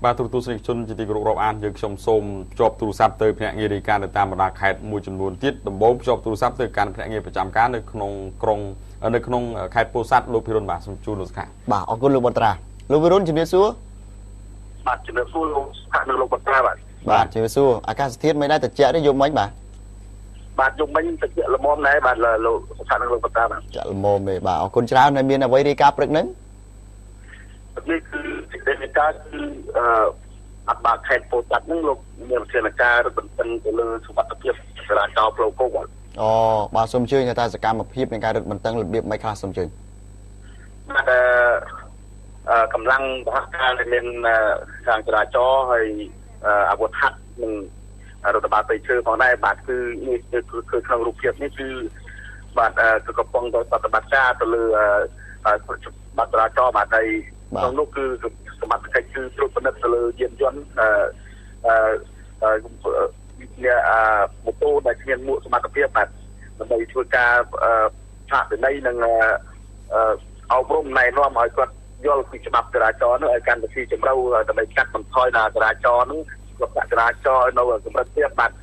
បាទទូរទស្សនិកជនជាទីគោរពរាប់អានយើងខ្ញុំសូមភ្ជាប់ទូរស័ព្ទទៅភ្នាក់ងាររាយការណ៍នៅតាមបណ្ដាខេត្តមួយចំនួនទៀតដំបូងភ្ជាប់ទូរស័ព្ទទៅកាន់ភ្នាក់ងារប្រចាំការនៅក្នុងក្រុងនៅក្នុងខេត្តពោធិ៍សាត់លោកភិរុនបាទសូមជូនលោកសុខាបាទអរគុណលោកបត្រាលោកភិរុនជំរាបសួរបាទជំរាបសួរលោកសុខានិងលោកបត្រាបាទបាទជំរាបសួរអាកាសធាតុមិនដែរត្រជាក់ទេយប់មិញបាទបាទយប់មិញត្រជាក់ល្មមដែរបាទលោកសុខានិងលោកបត្រាបាទត្រជាក់ល្មមទេបាទអរគុណច្រើនដែលមានអ្វីរាយការណ៍ព្រឹកហ្នឹងនេះគឺសេចក្តីរាយការណ៍គឺអត្តបាខេត្តពោធិ៍សាត់ហ្នឹងលោកមានវិធានការរឹតបន្តឹងទៅលើសុវត្ថិភាពចរាចរណ៍ផ្លូវគោកបាទអូបាទសូមអញ្ជើញថាសកម្មភាពនៃការរឹតបន្តឹងរបៀបម៉េចខ្លះសូមអញ្ជើញបាទកម្លាំងសហការដែលមានខាងចរាចរណ៍ហើយអាវុធហត្ថនិងរដ្ឋបាលព្រៃឈើផងដែរបាទគឺនេះគឺក្នុងរូបភាពនេះគឺបាទគឺកំពុងតែប្រតិបត្តិការទៅលើបាត់ចរាចរណ៍បាទហើយក្នុងនោះគឺសមត្ថកិច្ចគឺត្រួតពិនិត្យទៅលើយានយន្តអ្នកម៉ូតូដែលគ្មានមួកសមត្ថភាពបាទដើម្បីធ្វើការឆាកពិន័យនិងអប់រំណែនាំឲ្យគាត់យល់ពីច្បាប់ចរាចរណ៍នោះឲ្យកាន់តែស៊ីជម្រៅដើម្បីកាត់បន្ថយដល់ចរាចរណ៍នោះគ្រោះថ្នាក់ចរាចរណ៍នៅកម្រិតទាបបាទឯក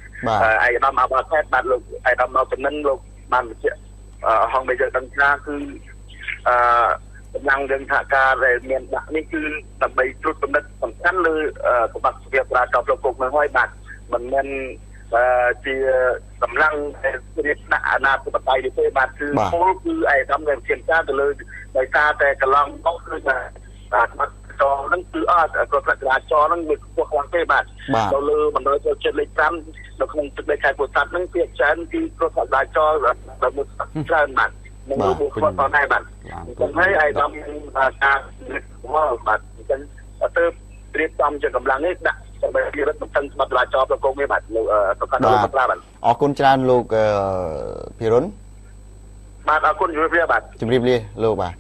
ឧត្តមអភិបាលខេត្តបាទលោកឯកឧត្តមនៅចំណិនលោកបានបញ្ជាក់ហងដែលយើងដឹងថាគឺកម្លាំងយើងថាការដែលមានដាក់នេះគឺដើម្បីត្រួតពិនិត្យសំខាន់លើប្រវត្តិវិទ្យាចរាចរណ៍ផ្លូវគោកនឹងហើយបាទមិនមែនជាកម្លាំងរៀបដាក់អាណាធិបតេយ្យនេះទេបាទគឺពលគឺឯកឧត្តមដែលវិធានការទៅលើដោយសារតែកន្លងមកគឺថាបាទបាត់ចរហ្នឹងគឺអត់គ្រោះថ្នាក់ចរាចរណ៍ហ្នឹងវាខ្ពស់ខ្លាំងទេបាទទៅលើបណ្ដោយផ្លូវជាតិលេខ5នៅក្នុងទឹកដីខេត្តពោធិ៍សាត់ហ្នឹងភាគច្រើនគឺគ្រោះថ្នាក់ចរាចរណ៍ដែលមានច្រើនបាទនឹងបុគ្គលផងដែរបាទអញ្ចឹងហើយឯកឧត្តមការវល់បាទអញ្ចឹងទៅរៀបចំជាកម្លាំងនេះដាក់ដើម្បីរឹតបន្តឹងច្បាប់ចរាចរណ៍ប្រកបនេះបាទលោកប្រកាសលោកប្រាបាទអរគុណច្រើនលោកភិរុនបាទអរគុណជម្រាបលាបាទជម្រាបលាលោកបាទឥ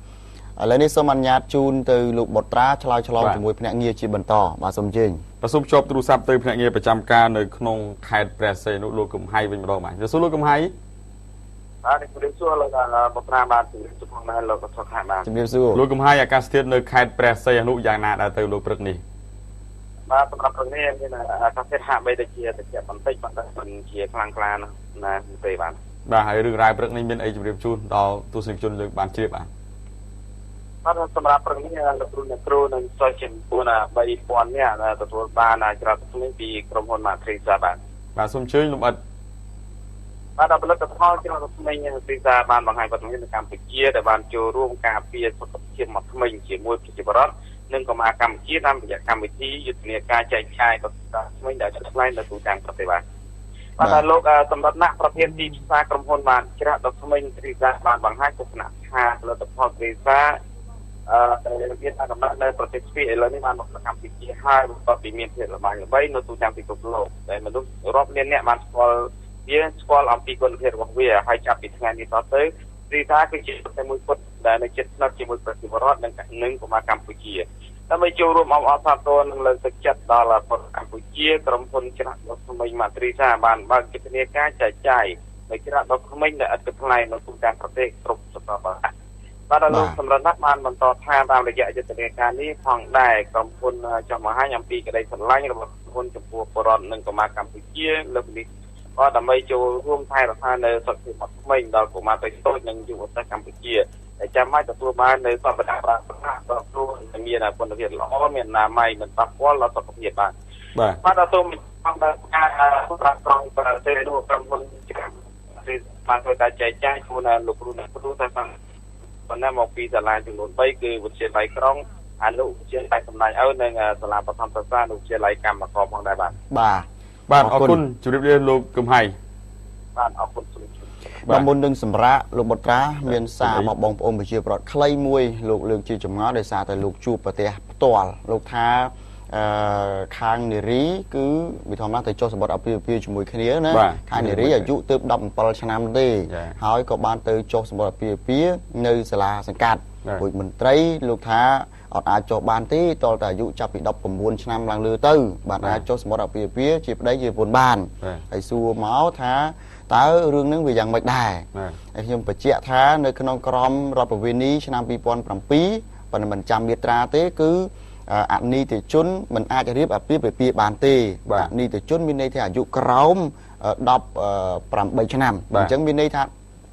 ឡូវនេះសូមអនុញ្ញាតជូនទៅលោកបុត្រាឆ្លើយឆ្លងជាមួយភ្នាក់ងារជាបន្តបាទសូមអញ្ជើញបាទសូមជួបទូរស័ព្ទទៅភ្នាក់ងារប្រចាំការនៅក្នុងខេត្តព្រះសីហនុលោកកំហៃវិញម្ដងបាទសួរលោកកំហៃបាទជំរាបសួរលោកបុត្រាបាទជំរាបសួរផងដែរលោកសុខាបាទជំរាបសួរលោកកំហៃអាកាសធាតុនៅខេត្តព្រះសីហនុយ៉ាងណាដែរទៅលោកព្រឹកនេះបាទសម្រាប់ព្រឹកនេះមានអាកាសធាតុហាក់បីដូចជាត្រជាក់បន្តិចប៉ុន្តែមិនជាខ្លាំងក្លាណាទេបាទបាទហើយរឿងរ៉ាវព្រឹកនេះមានអីជម្រាបជូនដល់ទស្សនិកជនយើងបានជ្រាបបាទបាទសម្រាប់ព្រឹកនេះលោកគ្រូអ្នកគ្រូនិងសិស្សចំនួន3000នាក់ទទួលបានច្រកធ្មេញពីក្រុមហ៊ុនម៉ាទ្រីសាបាទបាទសូមអញ្ជើញលំអិតបាទផលិតផលច្រកធ្មេញទ្រីសាបានបង្ហាញវត្តមាននៅកម្ពុជាដែលបានចូលរួមការពារសុខភាពមាត់ធ្មេញជាមួយប្រជាពលរដ្ឋនិងកុមារកម្ពុជាតាមរយៈកម្មវិធីយុទ្ធនាការចែកចាយកតាធ្មេញដែលឆ្លៃនៅទូទាំងប្រទេសបាទបាទលោកសម្រាប់អ្នកប្រធានទីផ្សារក្រុមហ៊ុនបានច្រកដល់ធ្មេញទ្រីសាបានបង្ហាញទស្សនៈថាផលិតផលទ្រីសាដែលមានកំណត់នៅប្រទេសស្វីឥឡូវនេះបានមកកម្ពុជាហើយបន្ទាប់ពីមានភាពល្បីល្បីនៅទូទាំងពិភពលោកដែលមនុស្សរាប់លានអ្នកបានស្គាល់វាស្គាល់អំពីគុណភាពរបស់វាហើយចាប់ពីថ្ងៃនេះតទៅទ្រីសាគឺជាប្រទេសមួយគត់ដែលនៅជិតស្និទ្ធជាមួយប្រជាពលរដ្ឋនិងកុមារកម្ពុជាដើម្បីចូលរួមអបអរសាទរនិងលើកទឹកចិត្តដល់ពលរដ្ឋកម្ពុជាក្រុមហ៊ុនច្រាស់ដុសធ្មេញម៉ាទ្រីសាបានបើកយុទ្ធនាការចែកចាយនៅច្រាស់ដុសធ្មេញដែលឥតគិតថ្លៃនៅទូទាំងប្រទេសគ្រប់សកលបាទលោកសម្រាប់បានបន្តថាតាមរយៈយុទ្ធនាការនេះផងដែរក្រុមហ៊ុនចង់បង្ហាញអំពីក្តីស្រឡាញ់របស់ក្រុមហ៊ុនចំពោះពលរដ្ឋនិងកុមារកម្ពុជាលើកនេះក៏ដើម្បីចូលរួមថែរក្សានៅសុខភាពមាត់ធ្មេញដល់កុមារតូចៗនិងយុវជនកម្ពុជាដែលចាំបាច់ទទួលបាននៅសម្ភារៈប្រើប្រាស់ដល់ខ្លួនមានគុណភាពល្អមានអនាម័យមិនប៉ះពាល់ដល់សុខភាពបាទបាទដល់សូមអង្គការប្រាក់ក្រងប្រទេសនោះក្រុមហ៊ុនបានធ្វើការចែកចាយជូនលោកគ្រូអ្នកគ្រូតែប៉ុន្តែមកពីសាលាចំនួន3គឺវិទ្យាល័យក្រុងអនុវិទ្យាល័យសំណាញ់ឪនិងសាលាបឋមសិក្សាអនុវិទ្យាល័យកម្មករផងដែរបាទបាទបាទអរគុណជម្រាបលាលោកកំហៃបាទអរគុណបាទមុននឹងសម្រាប់លោកបុត្រាមានសារមកបងប្អូនប្រជាពលរដ្ឋខ្លីមួយលោកលើកជាចម្ងល់ដោយសារតែលោកជួបប្រទេសផ្ទាល់លោកថាខាងនារីគឺវិធម្មតាទៅចុះសម្បត្តិអាពាហ៍ពិពាហ៍ជាមួយគ្នាណាខាងនារីអាយុទើប17ឆ្នាំទេហើយក៏បានទៅចុះសម្បត្តិអាពាហ៍ពិពាហ៍នៅសាលាសង្កាត់រួចមន្ត្រីលោកថាអត់អាចចុះបានទេតលតែអាយុចាប់ពី19ឆ្នាំឡើងលើទៅបាទអាចចុះសម្បត្តិអាពាហ៍ពិពាហ៍ជាប្តីជាប្រពន្ធបានហើយសួរមកថាតើរឿងហ្នឹងវាយ៉ាងម៉េចដែរហើយខ្ញុំបញ្ជាក់ថានៅក្នុងក្រមរដ្ឋប្រវេណីឆ្នាំ2007ប៉ុន្តែមិនចាំមាត្រាទេគឺ អនីតិជនមិនអាចរៀបអាពាហ៍ពិពាហ៍បានទេ។ អនីតិជនមានន័យថាអាយុក្រោម18ឆ្នាំ អញ្ចឹងមានន័យថា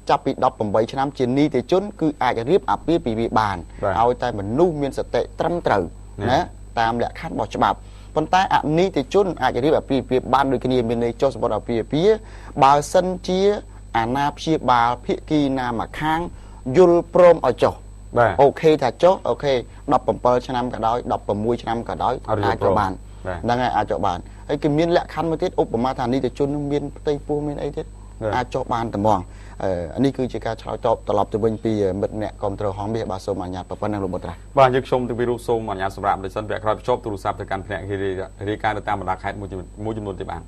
ចាប់ពី18ឆ្នាំជានីតិជន គឺអាចរៀបអាពាហ៍ពិពាហ៍បាន ឲ្យតែមនុស្សមានសតិត្រឹមត្រូវណា តាមលក្ខខណ្ឌរបស់ច្បាប់។ ប៉ុន្តែអនីតិជនអាចរៀបអាពាហ៍ពិពាហ៍បានដូចគ្នា មានន័យចុះសម្បត្តិអាពាហ៍ពិពាហ៍ បើសិនជាអាណាព្យាបាលភាគីណាមួយខាងយល់ព្រមឲ្យចុះ អូខេ ថាចុះ អូខេ 17ឆ្នាំក៏ដោយ 16ឆ្នាំក៏ដោយ អាចចុះបាន ហ្នឹងហើយ អាចចុះបាន។ ហើយគេមានលក្ខខណ្ឌមួយទៀត ឧបមាថានីតិជនមានផ្ទៃពោះមានអីទៀត អាចចុះបានត្មង។ នេះគឺជាការឆ្លើយតបត្រឡប់ទៅវិញពីមិត្តអ្នកគ្រប់គ្រងហងមាស។ បាទ សូមអនុញ្ញាតប៉ុណ្ណឹងលោកបុត្រា។ បាទ យើងខ្ញុំទាំងពីររូបសូមអនុញ្ញាតសម្រាប់បន្តិចសិន វគ្គក្រោយភ្ជាប់ទូរស័ព្ទទៅកាន់ភ្នាក់ងាររាយការណ៍នៅតាមបណ្ដាខេត្តមួយចំនួនទៀត។ បាទ។